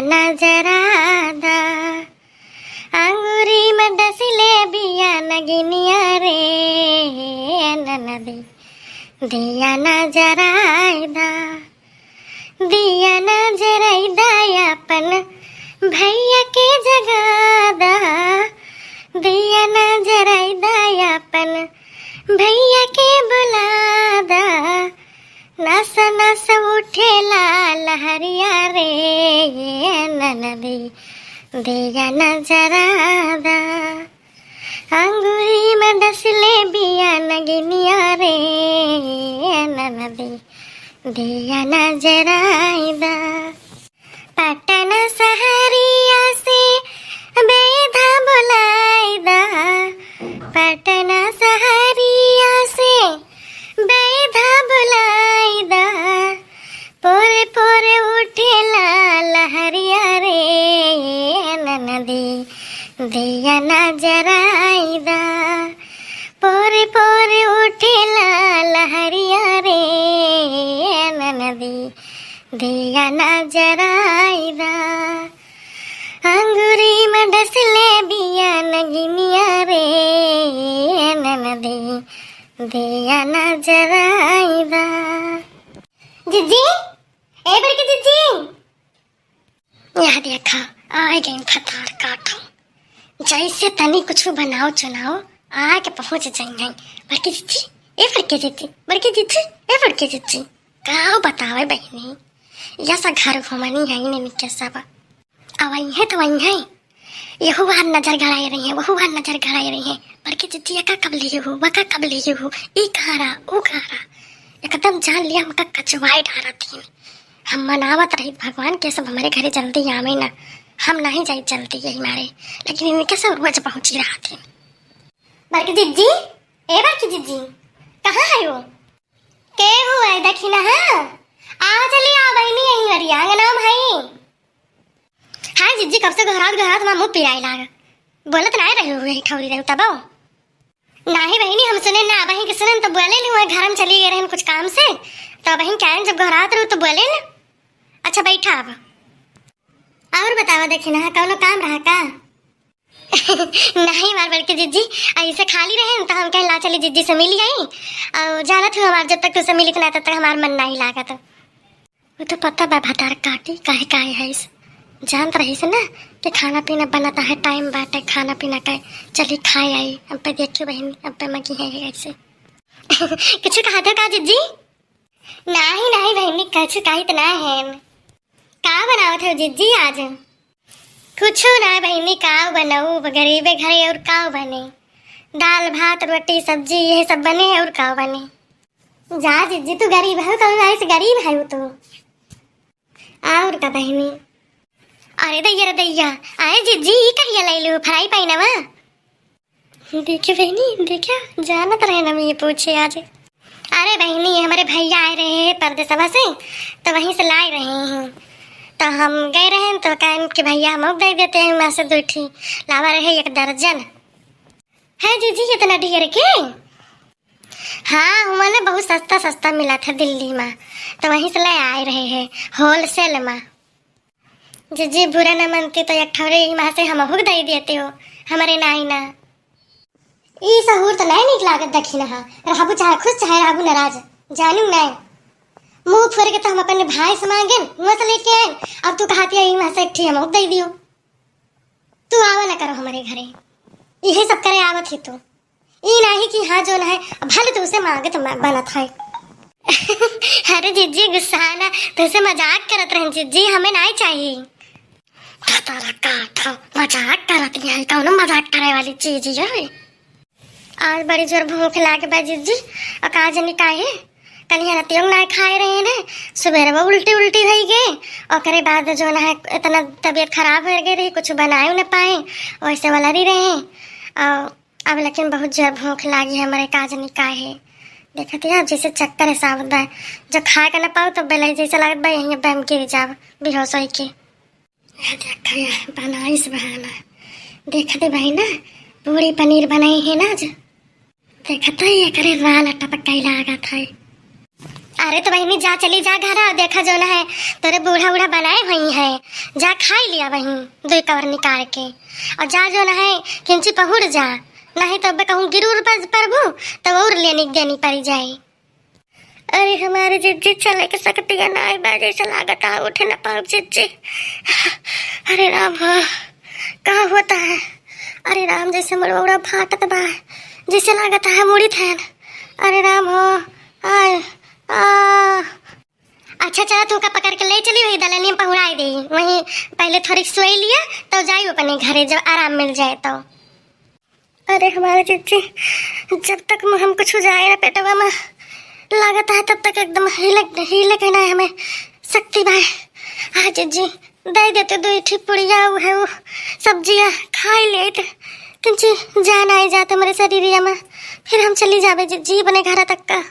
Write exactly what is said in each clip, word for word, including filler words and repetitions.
ना जरा दा, अंगूरी में डसले बिया नगिनिया रे ननदी, दिया ना जराई दा, दिया ना जराई दा, अपन भैया के जगा दा, दिया ना जराई दा, अपन भैया के बुला दा, नस नस उठेला लहरिया रे ननदी, दिया ना जरा दा, अंगूरी में डसले बिया नगिनिया रे ननदी, दिया ना जराई दा। पटना सहरिया से बेधा बुलाई दा, पटना सहरिया से बेधा बुलाई दा, पोरे पोरे उठेला लहरिया रे ननदी, दिया ना जराई दा, पोरे पोरे उठेला लहरिया रे ननदी, दिया ना जराई दा, अंगूरी में डसले बिया नगिनिया रे ननदी, दिया ना जराई दा। जिज्जी, ए बड़की जिज्जी। यह देखा, आ गई फतार काटो। जैसे तनी कुछ बनाओ चुनाओ, आके पहुँच जाइहैं। बड़की जिज्जी, ए बड़की जिज्जी, बड़की जिज्जी, ए बड़की जिज्जी। का बतावे बहिनी, यह सब घर घुमनी है इन्हें निके सब। अब आई है तो आई है, यहू बार नजर गड़ाए रही है, वहू बार नजर गड़ाए रही है। बड़की जिज्जी, एका कब लिए हो, वका कब लिए हो, ई कहाँ रहा, ऊ कहाँ रहा, एकदम जान लिया हमका कचवाए डारा थी। हम मनावत रही भगवान के सब हमारे घरे जल्दी आवे ना, हम नहीं जाई जल्दी यही मारे, लेकिन इनके सब रोज पहुँची रहा थी। बड़की जिज्जी, ए बड़की जिज्जी, कहाँ है वो? के हुआ है, देखी ना, हाँ? आओ चली, आओ बहिनी, यहीं वरी आंगन में है। हाँ जिज्जी, कब से घरात घरात हमार मुंह पिराए लाग। बोलत ना रही हो, यही ठौरी रही तब। नाही बहिनी, हम सुने ना, बहिन के सुने तो बोले नहीं हुआ, घर में चली गए रहन कुछ काम से, तो बहिन क्या है, जब घरात रहू तो बोले ना। अच्छा बैठा अब। और बतावा, देखी ना, कौनो काम रहा का? नहीं, हमार बड़की जिज्जी ऐसे खाली रहे न, तो हम कहे, "ला चली जिज्जी से मिली आई।" और जानत हूँ, हमार जब तक तुझसे मिलित ना, तब तक हमार मन नहीं लागत। वो तो पता बा, भतार काटी, काहे, काहे है इस? जानत रही से ना कि खाना पीना बनता है, टाइम बाटे खाना पीना का, चली खाए आई। अब पे देखियो बहन, अब पे मगी है ऐसे। कुछ कहा था का जिज्जी? नहीं, नहीं बहनी, कुछ कहित ना है। का बनावत हो जिज्जी आज? कुछो ना बहिनी, का बनऊ, गरीबे घरे और का बने? दाल, भात, रोटी, सब्जी, यही सब बने और का बने? जा जिज्जी, तू गरीब है, कभी भाई से गरीब है वो तो। और का बहिनी? अरे दैया रे दैया, अरे जिज्जी, ई कहिया लैलू फ्राई पैनवा? देखे बहिनी, देखा, जानत रहे ना, ये पूछे आज। अरे बहिनी, हमारे भैया आए रहे हैं परदेसवा से, तो वहीं से लाए रहे हैं। तो हम गए रहे हैं, तो कहन कि भैया, हम दे देते हैं, वहाँ से दो ठी लावा रहे, एक दर्जन। है जीजी, इतना ढेर के? हाँ, हुआ ना, बहुत सस्ता सस्ता मिला था दिल्ली में, तो वहीं से ले आए रहे हैं होलसेल में। जीजी, बुरा न मनती तो एक ठौरे इहाँ से हमहू के दे देते हो, हमरे नाई ना। ई सहूर तो नहीं निक लागत दखिनहा, रहबू चाहे खुश चाहे रहबू नाराज, जानू नहीं। मुंह फोर के तो हम अपने भाई से मांगेन, हुआ से लेके आएन, अब तू कहती है इहाँ से एक ठी हमहू के दे दियो। तू आवा ना करो हमरे घरे, इहे सब करे आवत ही तू। ई नाही कि हाँ जो ना है, भले तू से मांगे तो मैं बनत है। अरे जीजी गुस्सा ना, तुझसे मजाक करत रहन जीजी, हमें नहीं चाहिए। खतरा काट हो, मजाक करत है, कौनो मजाक करे वाली चीज है? आज बड़ी जोर भूख लागे बा जीजी, और का जनी काहे, कलिया रतियों ना खाए रहे ने, सुबह वो उल्टी उल्टी भई गए, ओकरे बाद जो ना है इतना तबीयत खराब हो गई रही, कुछ बनाए न पाए, वैसे वाला रही रहे। और अब लेकिन बहुत जोर भूख लागी हमरे, का जनी काहे। देखत है, जैसे चक्कर ऐसा आवत बा, जो खाए के ना पाओ तो बेलाई जैसे लागत बा, यहीं पे हम गिर जाब बेहोश होई के। ये देख, ये बनाइस बहाना। देखत है भाई ना, पूरी पनीर बनाई है ना आज। देखत है, एकरे राल टपक गई लागत है। अरे तो बहिनी, जा चली जा घर, और देखा जौन है तोरे बूढ़ा बूढ़ा बनाए हुई है, जा खाई लिया वहीं दुई कवर निकाल के, और जा जौन है किंची पहुड़ जा, नहीं तो अब कहूँ गिर उर पर परबू तो और लेनी देनी पड़ी जाए। अरे हमारे जिज्जी, चले के सकतिया नाई बा, जैसे लागत है उठे न पाउब जिज्जी। अरे राम हो, का होता है? अरे राम, जैसे मुड़वा उड़ा फाटत बा, जैसे लागत है मुड़ी थैन। अरे राम हो, आय, आ। अच्छा चला, तू का पकड़ के ले चली, वही दलनिया में पहुड़ाई दे, वहीं पहले थोड़ी सोई लिया, तब जाई अपने घरे, जब आराम मिल जाए तो। अरे हमारे जिज्जी, जब तक म-, हम कुछ हो जाए ना पेटवा में, लागत है तब तक एकदम हिले, हिले के ना हमें शक्ति बाय। हाँ जिज्जी, दे देते दो इठी पुड़िया, वो है वो सब्जिया खाई लेत, किंची जान आई जात हमारे शरीरिया में, फिर हम चली जाबे जिज्जी अपने घर तक का।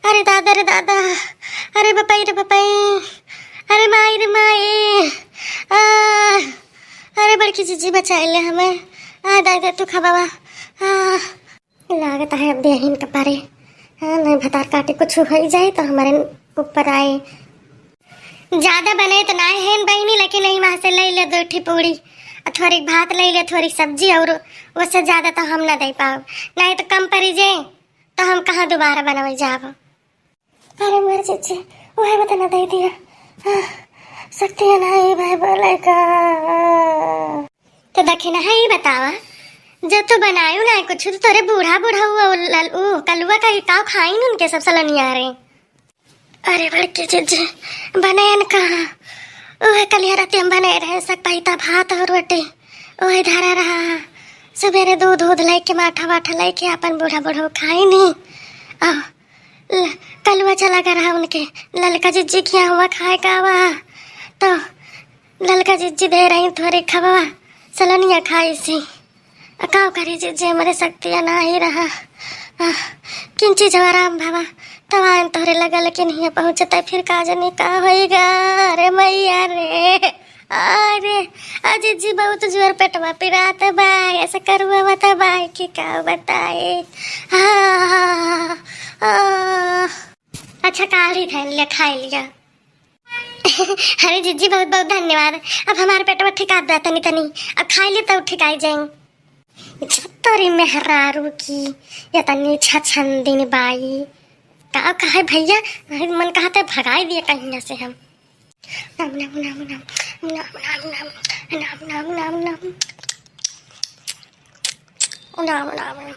अरे दादा रे दादा, अरे बपाई रे बपाई, अरे माई रे माई, आ, अरे बड़की जिज्जी बचाई ले हमें। आ दादा तू खबावा। आ, लागत है अब देहिन के पारे। हाँ, नहीं भतार काटे कुछ हो ही जाए तो हमारे ऊपर आए। ज्यादा बने तो ना है बहिनी, लेकिन यही वहाँ से ले ले दो ठी पूड़ी, और थोड़ी भात ले ले, थोड़ी सब्जी, और उससे ज्यादा तो हम ना दे पाओ, नहीं तो कम पड़ी जे, तो हम कहाँ दोबारा बनवे जाब। अरे मोर जिज्जी, वह बता ना दे दिया। आह, शक्ति है ना ये भाई बोले का। तो दखिना है, ये बतावा, जब तो बनायु ना कुछ, तो तोरे बूढ़ा बूढ़ा हुआ उ लल-, उ कलुआ का काव खाइन उनके सब सलनिया रे। अरे बड़की जिज्जी, बनयन कहाँ? ओहे कलिया राती हम बने रहे सक पइता भात और रोटी, ओहे धरा रहा। सबेरे दूध उध लेके, माठा वाठा लेके अपन बूढ़ा बूढ़ा खाइनी। आ, ल-, कलुआ चला गया रहा उनके, ललका जिज्जी किया हुआ खाए का हुआ, तो ललका जिज्जी दे रही थोड़े खबवा, सलनिया खाई सी। आ, का करी जिज्जी, हमरे शक्तिया ना ही रहा। आ, किंची जब आराम भावा, तब आयन तोहरे लगा, लेकिन हियाँ पहुँचते फिर का जाने का होइगा। अरे मैया रे, अरे, आ जिज्जी बहुत जोर पेटवा पिरात बा, ऐसा करुआ बता बा कि का बताए। आ, आ, आ। अच्छा, काढ़ी धैन ले, खाई लिया। अरे जिज्जी, बहुत बहुत धन्यवाद। अब हमार पेटवा ठिकात बा तनी तनी, अब खाई ले तब ठिकाई जाई। जब तोरी मेहरारू की या तनी छछन दिन बाई, का कहे भैया, नहीं मन कहते भगाई दिए कहीं से हम। नम, नम, नम, नम, नम, नम, नम, नम, नम, नम, नम, नम, नम, नम।